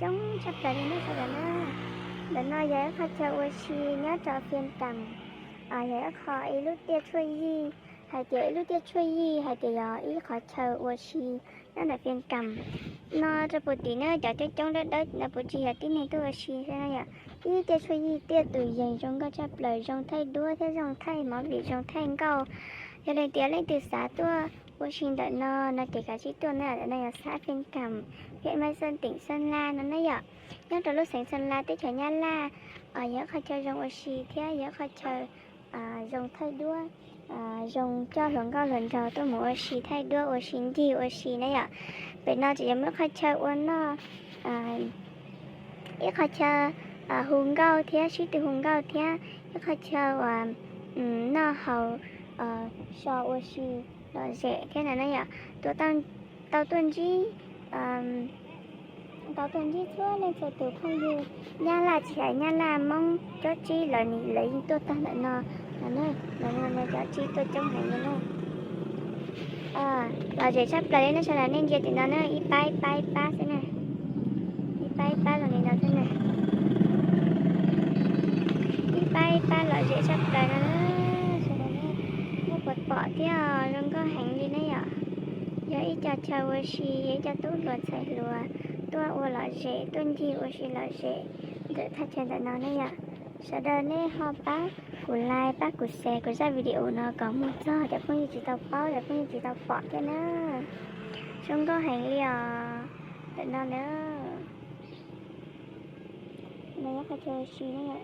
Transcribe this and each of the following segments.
coob tshaj plaws li nej sawv daws na. Ntawm no yog ib qho chaw ua si nyob rau Phiaj Kam, yog ib qho ib lub tiaj tshuaj yig, hais tias ib lub tiaj tshuaj yig hais tias yog ib qhov chaw ua si nyob ntawm Phiaj Kam no rau puag tim na. Cov coob coob dawb dawb no puv tsis yog tib neeg tuaj ua si xwb no yom. Ib tiaj tshuaj yig tiaj tus yees zoo nkauj tshaj plaws, zoo thaij duab thiab zoo thaij movie, zoo thaij nkauj. Yog li tias leej twg xav tuaj ua si ntawm no no ces kav tsij tuaj na. Ntawm no yog xab Phiaj Kam, Phiaj Maiv Xeej, teem Xeeb Laj no na yom. Nyob rau lub xeev Xeeb Laj, teb chaws Nyab Laj, yog ib qho chaw zoo ua si thiab yog ib qho chaw zoo thaij duab, zoo coj hluas nkauj hluas nraug tuaj mus ua si thaij duab, ua si ncig ua si na yom. Pem no tseem yog muaj ib qho chaw ua noj, ib qho chaw hu nkauj thiab sib tw hu nkauj thiab ib qho chaw uas noj haus, so ua si lom zem thiab no na yom. Tuaj tau, tau tuaj ntsib, tau tuaj ntsib txhua leej txhua tus phooj ywg Nyab Laj, tsis hais Nyab Laj, Hmoob, cob tsib los lawv yeej tuaj tag ntawm no. Cov tsib tuaj coob heev li na. Lom zem tshaj plaws li nej sawv daws, nej ntsia tim no na, ib pab ib pab ib pab xwb na. Ib pab ib pab zoo li no xwb na. Ib pab ib pab lom zem tshaj plaws no na. Sawv daws nej puas pom thiab, zoo nkauj heev li ne yom. Yog ib co chaw ua si, yog ib co tub hluas ntxhais hluas tuaj ua lom zem, tuaj ncig ua si lom zem ntawm thaj chaw ntawm no ne yom. Sawv daws nej ho pab kuv like, pab kuv share kuv zaj video no kom mus txog cov phooj ywg tsis tau paub, cov phooj ywg tsis tau pom thiab na. Zoo nkauj heev li os. Ntawm no na, no yog qhov chaw ua si na.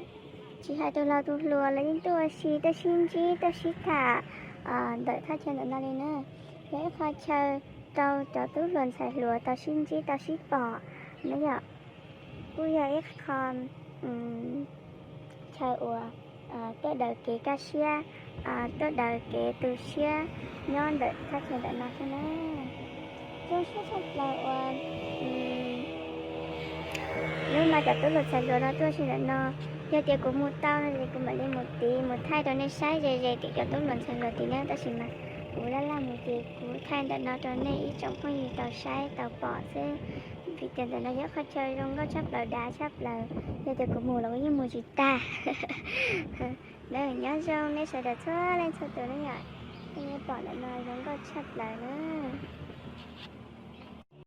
Tsis hais tus laus tus hluas los yeej tuaj ua si, tuaj sib ntsib, tuaj sib tham ntawm thaj chaw ntawm no li na. Yog ib qho chaw rau cov tub hluas ntxhais hluas tau sib ntsib tau sib pom na yom. Kuj yog ib qho chaw uas tuaj daws kev kaj siab, tuaj daws kev tu siab nyob ntawm thaj chaw ntawm no thiab na. Zoo siab tshaj plaws uas hnub no cov tub hluas ntxhais hluas no tuaj si ntawm no. Yog tias kuv mus tau no ces kuv mam li mus tid mus thaij rau nej saib ze ze tim cov tub hluas ntxhais hluas tid na, tab sis mas kuv laj laj mus ces kuv thaij ntawm no rau nej ib tsoom phooj ywg tau saib tau pom xwb. Vim tias ntawm no yog qhov chaw zoo nkauj tshaj plaws, dav tshaj plaws, yog tias kuv mus los kuv yeej mus tsis tag. Nyob zoo nej sawv daws txhua leej txhua tus na yom. Nej pom ntawm no zoo nkauj tshaj plaws na.